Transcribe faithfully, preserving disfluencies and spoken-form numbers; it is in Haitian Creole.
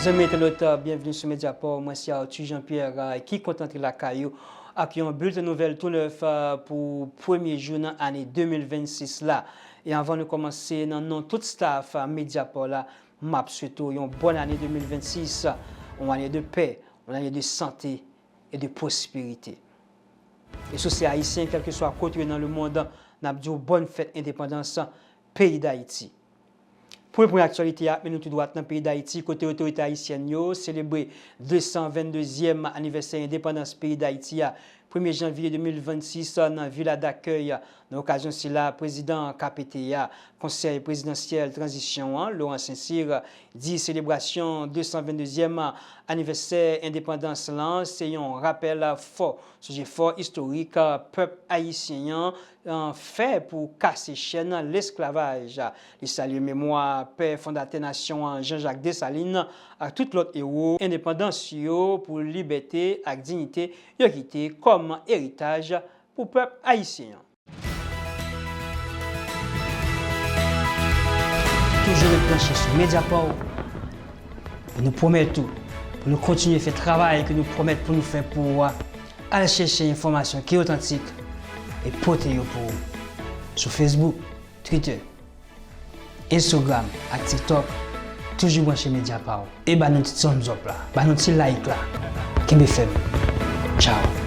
Zanmi entènot, byenveni sou Mediaport. Mwen se Arthur Jean-Pierre, euh, ki kontan antre lakay ou ak yon bilten nouvèl tou nèf, euh, pou premye jou nan ane de mil vennsis la. E anvan nou kòmanse, nan non tout staff, euh, Mediaport la, m ap swete w yon bòn ane de mil vennsis, yon ane de pè, yon ane de sante e de pwosperite. E si w se Ayisyen, kèlkeswa kote w ye nan lemonn, n ap di w bòn fèt endepandans peyi Dayiti. Pou reprann aktyalite a, mennen nou tou dwat nan peyi Dayiti, kote otorite ayisyèn yo selebre de san venndezyèm anivèsè endepandans peyi Dayiti a, premye janvye de mil vennsis, nan Vila Dakèy. Nan okazyon sila, prezidan K P T a, Konsèy Prezidansyèl Tranzisyon an, Laurent Saint-Cyr, di selebrasyon de san venndezyèm anivèsè endepandans lan se yon rapèl fò sou jefò istorik pèp ayisyen an, an, fè pou kase chèn lesklavaj. Li salye memwa pè fondatè nasyon an, Jean-Jacques Dessalines, ak tout lòt ewo endepandans yo pou libète ak diyite yo kite kòm eritaj pou pèp ayisyen an. Toujou ret branche sou Mediaport. E nou pwomèt ou, pou nou kontinye fè travay ke nou pwomèt pou nou fè pou ou a, al chèche enfòmasyon ki otantik e pote yo pou ou. Sou Facebook, Twitter, Instagram ak TikTok, toujou branche Mediaport. E ba nou ti thumbs up la, ba nou ti like la. Kenbe fèm. Tchao.